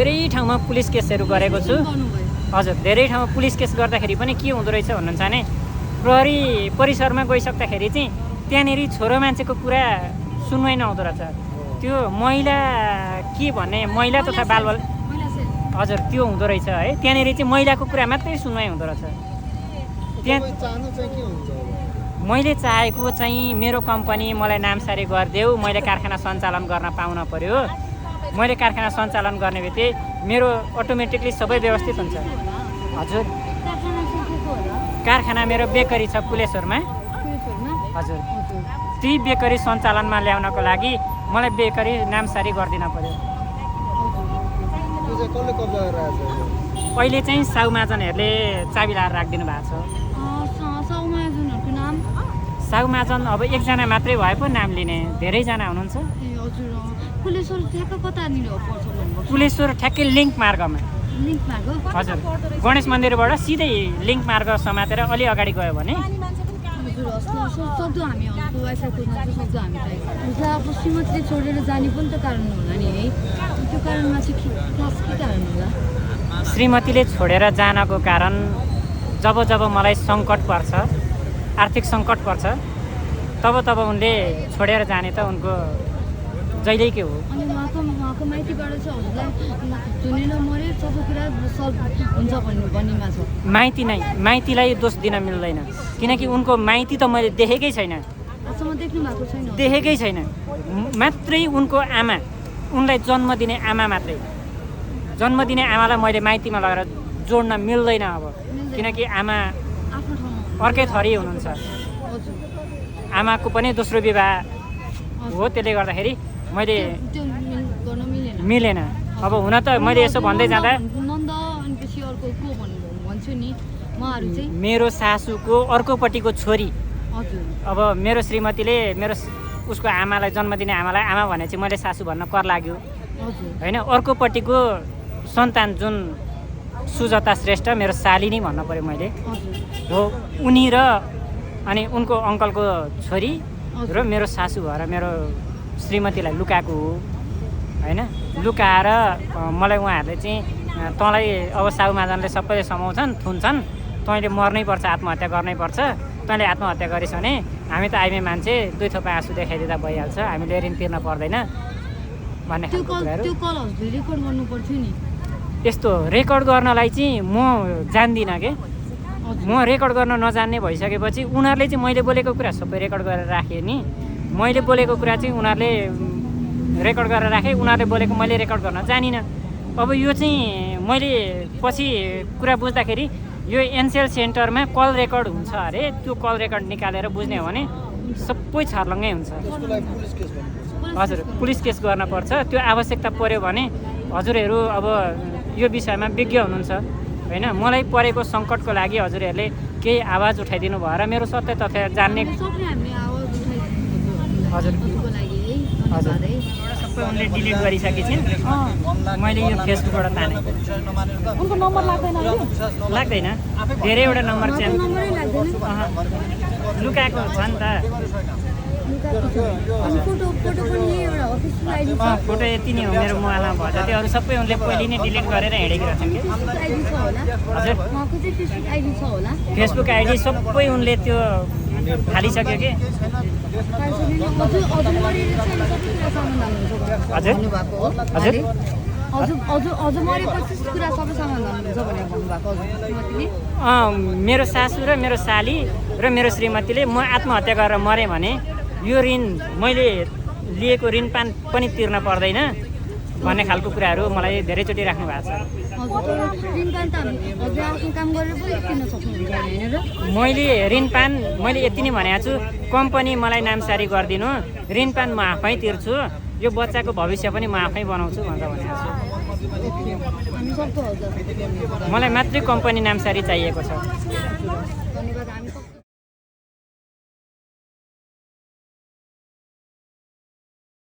धेरै ठाउँमा पुलिस केसहरू गरेको छु हजुर धेरै ठाउँमा पुलिस केस गर्दाखेरि पनि के हुँदो रहेछ भन्नुहुन्छ भने प्रहरी परिसरमा गइसक्दाखेरि चाहिँ त्यहाँनिर छोरो मान्छेको कुरा सुन्नै नहुँदो रहेछ त्यो महिला के भन्ने महिला तथा बालबाल हजुर त्यो हुँदो रहेछ है त्यहाँनिर चाहिँ महिलाको कुरा मात्रै सुनवाई हुँदो रहेछ त्यहाँ मैले चाहेको चाहिँ मेरो कम्पनी मलाई नामसारी गरिदेऊ मैले कारखाना सञ्चालन गर्न पाउन पर्यो मैले कारखाना सञ्चालन गर्ने बित्तिकै मेरो अटोमेटिकली सबै व्यवस्थित हुन्छ हजुर कारखाना मेरो बेकरी छ पुलेश्वरमा हजुर ती बेकरी सञ्चालनमा ल्याउनको लागि मलाई बेकरी नामसारी गरिदिन पर्यो अहिले चाहिँ साउ महाजनहरूले चाबी लाएर राखिदिनु भएको छ साउ महाजन अब एकजना मात्रै भए पो नाम लिने धेरैजना हुनुहुन्छ पुलेश्वर ठ्याक्कै लिङ्क मार्गमा हजुर गणेश मन्दिरबाट सिधै लिङ्क मार्ग समातेर अलि अगाडि गयो भने श्रीमतीले छोडेर जाने पनि त कारण होला नि है त्यो कारणमा चाहिँ के कारण होला श्रीमतीले छोडेर जानको कारण जब जब मलाई सङ्कट पर्छ आर्थिक सङ्कट पर्छ तब उनले छोडेर जाने त उनको जहिल्यै के हो अनि उहाँको माइतीबाट चाहिँ हजुरलाई चुनेर मरे सबै कुरा सल्भ हुन्छ भन्नेमा छ माइतीलाई दोष दिन मिल्दैन किनकि उनको माइती त मैले देखेकै छैन देखेकै छैन मात्रै उनको आमा उनलाई जन्म दिने आमा मात्रै जन्म दिने आमालाई मैले माइतीमा लगेर जोड्न मिल्दैन अब किनकि आमा अर्कै थरी हुनुहुन्छ आमाको पनि दोस्रो विवाह हो त्यसले गर्दाखेरि मैले मिलेन अब हुन त मैले यसो भन्दै जाँदा मेरो सासूको अर्कोपट्टिको छोरी अब मेरो श्रीमतीले मेरो उसको आमालाई जन्म दिने आमालाई आमा भने चाहिँ मैले सासू भन्न कर लाग्यो होइन अर्कोपट्टिको सन्तान जुन सुजता श्रेष्ठ मेरो सालिनी भन्नु पर्यो मैले हो उनी र अनि उनको अङ्कलको छोरी र मेरो सासू भएर मेरो श्रीमतीलाई लुकाएको हो होइन लुकाएर मलाई उहाँहरूले चाहिँ तँलाई अब साहु महाजनले सबैले समाउँछन् थुन्छन् तैँले मर्नै पर्छ आत्महत्या गर्नै पर्छ तैँले आत्महत्या गरिस् भने हामी त आइमे मान्छे दुई थोपा आँसु देखाइदिँदा भइहाल्छ हामीले ऋण तिर्न पर्दैन भन्ने खालको कुराहरू यस्तो रेकर्ड गर्नलाई चाहिँ म जान्दिनँ के म रेकर्ड गर्न नजान्ने भइसकेपछि उनीहरूले चाहिँ मैले बोलेको कुरा सबै रेकर्ड गरेर राखेँ नि मैले बोलेको कुरा चाहिँ उनीहरूले रेकर्ड गरेर राखेँ उनीहरूले बोलेको मैले रेकर्ड गर्न जानिनँ अब यो चाहिँ मैले पछि कुरा बुझ्दाखेरि यो एनसेल सेन्टरमा कल रेकर्ड हुन्छ अरे त्यो कल रेकर्ड निकालेर बुझ्ने हो भने सबै छर्लङ्गै हुन्छ हजुर पुलिस केस गर्न पर्छ त्यो आवश्यकता पर्यो भने हजुरहरू अब यो विषयमा विज्ञ हुनुहुन्छ होइन मलाई परेको सङ्कटको लागि हजुरहरूले केही आवाज उठाइदिनु भएर मेरो सत्य तथ्य जान्ने हजुर हजुर सबै उनले डिलिट गरिसकेकी छिन् मैले यो फेसबुकबाट ताने उनको नम्बर लाग्दैन धेरैवटा नम्बर चाहिँ लुकाएको छ नि त फोटो यति नै हो मेरो मोबाइलमा भन्छ त्यो अरू सबै उनले पहिले नै डिलिट गरेर हिँडेको रहेछन् कि हजुर फेसबुक आइडी सबै उनले त्यो फालिसक्यो कि हजुर मेरो सासू र मेरो साली र मेरो श्रीमतीले म आत्महत्या गरेर मरेँ भने यो ऋण मैले लिएको ऋण पान पनि तिर्न पर्दैन भन्ने खालको कुराहरू मलाई धेरैचोटि राख्नु भएको छ मैले ऋण पान मैले यति नै भनेको छु कम्पनी मलाई नामसारी गरिदिनु ऋण पान म आफै तिर्छु यो बच्चाको भविष्य पनि म आफै बनाउँछु भनेर भनेको छु मलाई मात्रै कम्पनी नामसारी चाहिएको छ